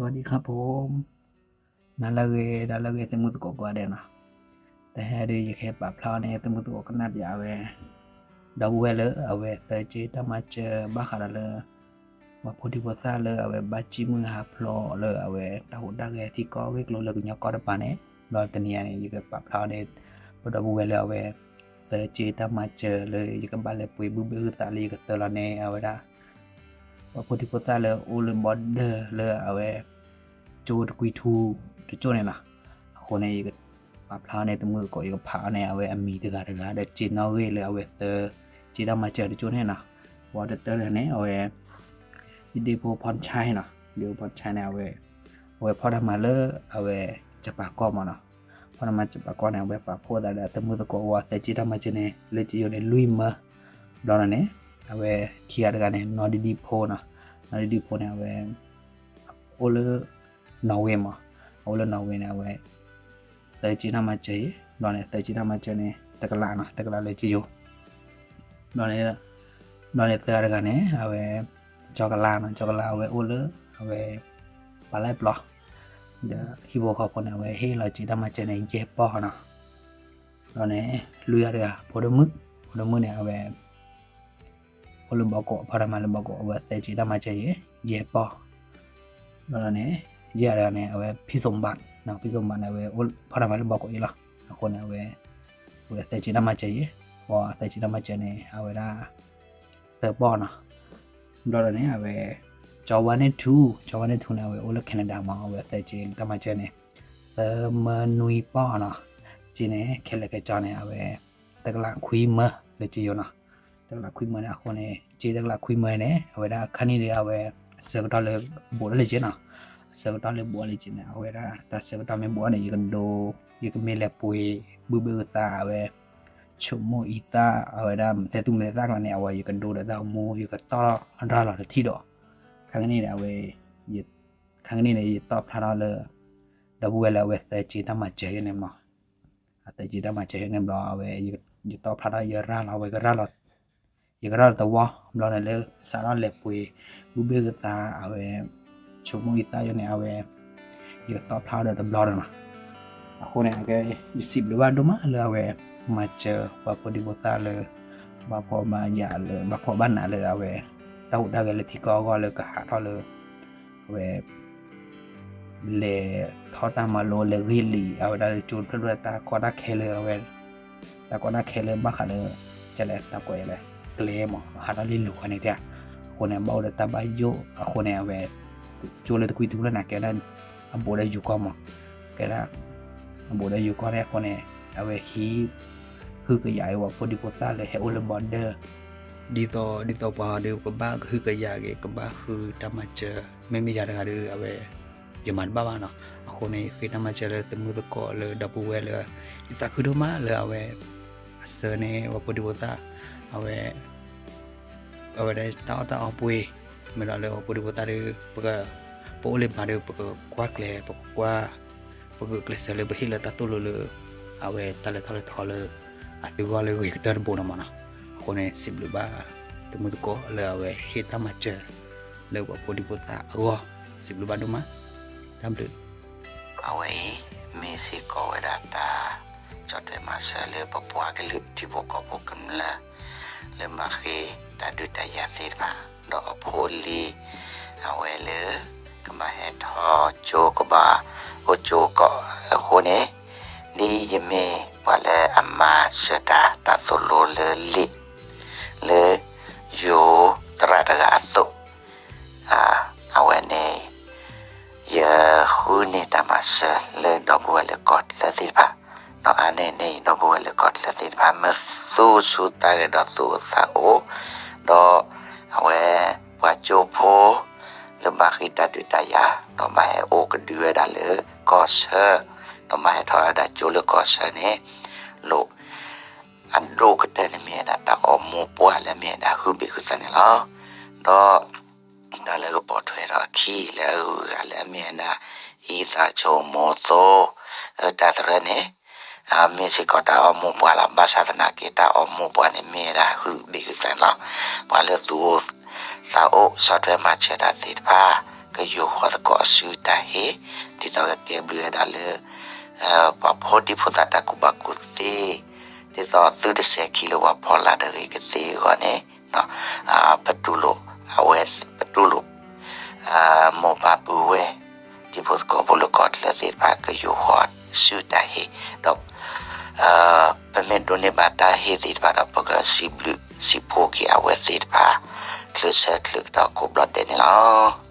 สวัสดีครับผม နၤလၢအဂ့ၤ ဒီးလၢအဂ့ၤ သုမုၢ်သကိးကိးဂၤဒဲးနီၤ, တဟဲဒုး ယကဟဲပာ်ဖျါအီၤန့ၣ် သုမုၢ်သကိးကနၣ်ပၠးဝဲ ဒီပုၢ်ဝဲၢ်လၢအဝဲသၢက့တၢ်မၤစၢၤ ဘၣ်ဃးဒီးလၢ ပှၤဖိဒံဖိသၣ်လၢအဝဲဘၣ်စံၣ်မုၢ်ဟးဖျိးလၢအဝဲတၢ်ဟူးတၢ်ဂဲၤထံကီၢ်ဂ့ၢ်ကျိၤလၢကညီကီၢ်တပၤန့ၣ်, ဒီးတနံၤအံၤန့ၣ် ယကပာ်ဖျါအီၤန့ၣ် ပဒီပုၢ်ဝဲၢ်လၢအဝဲ သၢက့တၢ်မၤစၢၤလၢယကဘၣ်လဲၤပှ့ၤဘုၣ်ဘ့ၣ်ဟုသးလၢယကသၢလီၤန့ၣ် အဝဲဒၣ် ပှၤဖိဒံဖိသၣ်လၢအိၣ်လၢ border လၢအဝဲ ကၠိတကွံထူတကၠိၢ်န့ၣ်လီၤ. အဃိန့ၣ် ယကပာ်ဖျါအီၤန့ၣ် သုမုၢ်သကိး ယကဖးအီၤန့ၣ် အဝဲအမံၤတဂၤတဂၤ ဒီးက့နီၣ်ဂံၢ်လၢအဝဲသၢက့တၢ်မၤစၢၤတကၠိၢ်န့ၣ်နီၤ. ပှၤတတၢၢ်တဂၤန့ၣ် အဝဲ ဒ့ဖိဖီတဆါနီၤ, ဒ့ဖိဖီတဆါန့ၣ် အဝဲ အဝဲဖီၣ်တၢ်မၤလၢ အဝဲ ကပၤကီၢ်မးနီၤ. ဖီၣ်တၢ်မၤကပၤကီၢ်န့ၣ် အဝဲပာ်ဖှိၣ်သးဒီးသုမုၢ်သကိးဝဲသၢက့တၢ်မၤစၢၤန့ၣ် လၢကၠိန့ၣ် လွံၢ်မၢ ဘျီန့ၣ် အဝဲခံဂၤတဂၤန့ၣ် နီၢ်ဒံဒံဖိနီၤ. နီၢ်ဒံဒံဖိန့ၣ် အဝဲ အိၣ်လၢ နီၣ်ဝ့မး, အအိၣ်လၢနီၣ်ဝ့န့ၣ် အဝဲ သၢက့တၢ်မၤစၢၤအံၤ, ဘျီန့ၣ် သၢက့တၢ်မၤစၢၤန့ၣ် တကလးနီၤ, တကလးလၢကၠိ ဘျီန့ၣ် ဘျီန့ၣ်သၢဂၤတဂၤန့ၣ် အဝဲ ကၠီကလါနီၤ, ကၠီကလါအဝဲအိၣ်လၢ အဝဲ ပၢ်လၢပျီ ဒီးဟံၣ်ဖိဃီဖိန့ၣ် အဝဲဟ့ၣ်လီၤက့တၢ်မၤစၢၤန့ၣ် ယဲၢ်ပီၢ်နီၤ. ဘျီန့ၣ် လွံၢ်ဂၤတဂၤ ဖိဒိၣ်မုၣ်, ဖိဒိၣ်မုၣ်န့ၣ် အဝဲ အိၣ်လၢဘီကိး ဖီၣ်တၢ်မၤလၢဘီကိး အဝဲသၢက့တၢ်မၤစၢၤအံၤ ယဲၢ်ပီၢ်, ဘျီန့ၣ် ယဲၢ်ဂၤတဂၤန့ၣ် အဝဲဖံစိးဘး, ဖံစိးဘးန့ၣ် အဝဲဖီၣ်တၢ်မၤလၢဘီကိးအံၤလီၤ. အဃိန့ၣ် အဝဲ အဝဲသၢက့တၢ်မၤစၢၤအံၤ, ပှၤသၢက့တၢ်မၤစၢၤန့ၣ် အဝဲဒၣ် သၢပီၢ်နီၤ. ဘျီဒီးန့ၣ် အဝဲ ကၠီဝါန့ၣ်ထူ, ကၠီဝါန့ၣ်ထူန့ၣ် အဝဲအိၣ်လၢ Canada မး, အဝဲသၢက့တၢ်မၤစၢၤန့ၣ် သၢမၢနွံပီၢ်နီၤ. က့န့ၣ် ခဲလၢာ်ခဲဆ့န့ၣ် အဝဲ တကလးခွံမၢလၢကၠိနီၤ. တကလးခွံမၢန့ၣ် အဃိန့ၣ် က့တကလးခွံမၢန့ၣ် အဝဲဒၣ်ခါနံၣ်ဒီး အဝဲ အဆၢကတီၢ်လၢ ဘူးဒၣ်လၢက့နီၤ, အဆၢကတီၢ်လၢဘူးဒၣ်လၢက့န့ၣ် အဝဲဒၣ်တၢ်ဆၢကတီၢ်မ့ၢ်ဘူးဒၣ်န့ၣ် ယကဒိ ယကမ့ၢ်လဲၤပှ့ၤ ဘုၣ်ဘ့ၣ်ဟုသး အဝဲ ဆိကမိၣ်အံသၣ် အဝဲဒၣ် တဲသူၣ်မုာ်သးကျါန့ၣ် အဝဲယကဒိဒီးတၢ်အိၣ်မူ ယကတီၢ်ရၤလီၤတထံၣ်ဒီး ခါကနံၣ်န့ၣ် အဝဲ ခါကနံၣ်န့ၣ် ယတီၣ်ဖျါထီၣ်လၢ ဒီပုၢ်ဝဲၢ်လၢအဝဲသၢက့တၢ်မၤစၢၤယဲန့ၣ်မး, အသၢက့တၢ်မၤစၢၤယဲန့ၣ်ဘျီ အဝဲ ယတီၣ်ဖျါထီၣ် ယရၤလီၤဝဲ ကရၤလီၤ ယကရၤလီၤသဝီ ဘျီန့ၣ်လၢ စးထီၣ်လဲၤပှ့ၤ ဘုၣ်ဘ့ၣ်ဟုသး အဝဲ ဆိကမိၣ်အံသၣ်ယဲန့ၣ် အဝဲ ယကတီၣ်ဖျါထီၣ်ဒီးတဘျီဒီးနီၤ. အဃိန့ၣ် အကဲ ယစံးဘျုးဘၣ်ဒိၣ်မးလၢအဝဲ မၤစၢၤပှၤဖိဒံဖိသၣ်လၢ ဘၣ်ဖှီၣ်ဘၣ်ယာ်လၢ ဘၣ်ဖှီၣ်ဘၣ်နးလၢအဝဲ တၢ်ဟူးတၢ်ဂဲၤလၢထံကီၢ်အဂီၢ်လၢကဟးထီၣ်လၢ အဝဲ လဲၤထီၣ်တၢ်မၤလိ လဲၤဂ့ၢ်လံာ် အဝဲဒၣ်လၢကၠိတဖျၢၣ်ဖျၢၣ် တၢ်ကီတၢ်ခဲလၢအဝဲ တၢ်ကီတၢ်ခဲလၢဘၣ်ဃးလၢ ကလဲၤတၢ်ကွဲးလဲၣ် ကျဲမး ဟးထီၣ်လံလိၤခါန့ၣ်တၢ်, အဃိန့ၣ် ဘၣ်အိၣ်ဒီးတၢ်ဘၣ်ယိၣ်အဃိန့ၣ် အဝဲ ကၠိလၢတကွံထူလၢန့ၣ် ကဲဒၣ် အဘူးဒီးယိၤကီၢ်မး, ကဲဒၣ် အဘူးဒီးယိၤကီၢ်န့ၣ်အဃိန့ၣ် အဝဲဟံး ဟုကယာ်အံၤ ပှၤဖိဒံဖိသၣ်လၢဟဲအိၣ်လၢ border ဒ်သိး ဒ်သိးပှၤဒုးကဘၣ်ဟုကယာ်က့ၤ ကဘၣ်ဃုတၢ်မၤစၢၤ မ့မ့ၢ်ယၤတဂၤဒီး အဝဲ ယမၤတဘၣ်ဘၣ်နီၤ. အဃိန့ၣ် ယဃ့တၢ်မၤစၢၤလၢသုမုၢ်သကိးလၢဒီပုၢ်ဝဲၢ်လၢ ယသးခုဒိၣ်မးလၢအဝဲ အဆၢန့ၢ်ပှၤဖိဒံဖိသၣ် အဝဲ အဝဲဒၣ်တၢ်အီၣ်တၢ်အီပှ့ၤ မ့ၢ်ဒီးလၢပှၤဖိဒံဖိသၣ်ဒီး ပက ပအိၣ်လၢဘၣ်ဒီး ပကကွၢ်ကျဲ ပကကွၢ် ပကကျဲးစၢးလၢပဟ့ၣ်လီၤတၢ်သိၣ်လိလၢ အဝဲတၢ်လဲၤထီၣ်လဲၤထီလၢ အသုဂီၢ်လၢဂ့ၤကတၢၢ်တဘိနီၤမးနီၤ. အဃိန့ၣ် စံးဘျုးဘၣ် သုမုၢ်သကိးလၢအဝဲဟ့ၣ်တၢ်မၤစၢၤ လၢပှၤဖိဒံဖိသၣ်အဂီၢ် စံးဘျုးဘၣ်ဒိၣ်မး တၢ်ဘျုး အဝဲအံၤ မ့ၢ်စ့ၢ်ကီးဝဲဒၣ်တၢ် ကၠီၣ်ထွဲမၤစၢၤလၢပပှၤကလုာ်ထံဖိကီၢ်ဖိကမျၢၢ် လၢဘၣ်ဃ့တၢ်ဒုးတၢ်ယၤသ့ၣ်တဖၣ် ဒီးအဖိအလံၤ အဝဲလၢ ကဘၣ်ဟဲထီၣ်ကၠိကဘၣ်အိၣ်ကၠိကီးအဃိန့ၣ် ဒ်ယမ့ၢ်ပှၤလၢအမၤစၢၤတၢ် တၢ်သိၣ်လိလၢလံာ် လၢ ယိၤသရၣ်တဂၤအသိး အဝဲန့ၣ် ယဃုန့ၢ်တၢ်မၤစၢၤလၢဒီပုၢ်ဝဲၢ်လၢကီၢ်ချၢသ့ၣ်တဖၣ်, ဒီးအါန့ၢ်န့ၢ်ဒီပုၢ်ဝဲၢ်လၢကီၢ်ချၢသ့ၣ်တဖၣ် မ့ၢ်သူၣ်ဆူၣ်သးဂဲၤဒီးသူၣ်အိၣ်သးအိၣ်, ဒီးအဝဲပှၤကၠိဖိ လၢဘၣ်ဃ့တၢ်ဒုးတၢ်ယၤ ဒီးဘၣ်ဟဲအိၣ်ကဒုဝဲဒၣ်လၢကီၢ်ဆၢ, ဒီးဘၣ်ဟဲထီၣ်ဝဲဒၣ်ကၠိလၢကီၢ်ဆၢန့ၣ် လိၣ် အဒိၣ်ကတၢၢ်န့ၣ်မ့ၢ်ဝဲဒၣ် တၢ်အိၣ်မူပှၢ်လၢမ့ၢ်ဝဲဒၣ်ဟုဘ့ၣ်ဟုသးန့ၣ်လီၤ. ဒီး တၢ်လၢကပိာ်ထွဲထီၣ်အခံလၢအဂုၤအဂၤလၢအမ့ၢ်ဝဲဒၣ် အံသၣ်ဆိကမိၣ်သိ တၢ်သရၢန့ၣ် မ့ၢ်စ့ၢ်ကီးတၢ်အိၣ်မူပှၢ်လီၤ. ဘၣ်ဆၣ်သနာ်က့ တၢ်အိၣ်မူပှၢ်န့ၣ်မ့ၢ်ဝဲဒၣ်ဟုဘ့ၣ်ဟုသးန့ၣ်လီၤ. ပှၤလၢသူၣ်အိၣ်သးအိၣ် ဆီၣ်ထွဲမၤစၢၤတၢ်သ့ၣ်တဖၣ် ကယိၤဃီၤသကိးအစုတၢ်ဟ့ၣ်, ဒ်သိးကကဲဘျုးဝဲဒၣ်လၢ ပှၤဖိဒံဖိသၣ်တၢ်ကူၣ်ဘၣ်ကူၣ်သ့, ဒ်သိးသုတစဲးခံလၢပှၤဖီလာ်တဂ့ၤကသ့အဂီၢ်န့ၣ်, ပတူၢ်လိာ်အဝဲ, ပတူၢ်လိာ် မိၢ်ပၢ်ပုၢ်ဝဲၢ် တံၤဖိသကိးဖိလၢကီၢ်ချၢသ့ၣ်တဖၣ် ကယိၤဃီၤစုတၢ်ဟ့ၣ်, ဒီး ပမ့ၢ်ဒိးန့ၢ်ဘၣ်တၢ်ဟ့ၣ်သ့ၣ်တဖၣ်ဒီး ပကစံးဘျုးစံးဖှိၣ်က့ၤအဝဲသ့ၣ်တဖၣ် ချုးဆၢချုးကတီၢ်ကိးဘျီဒဲးန့ၣ်လီၤ.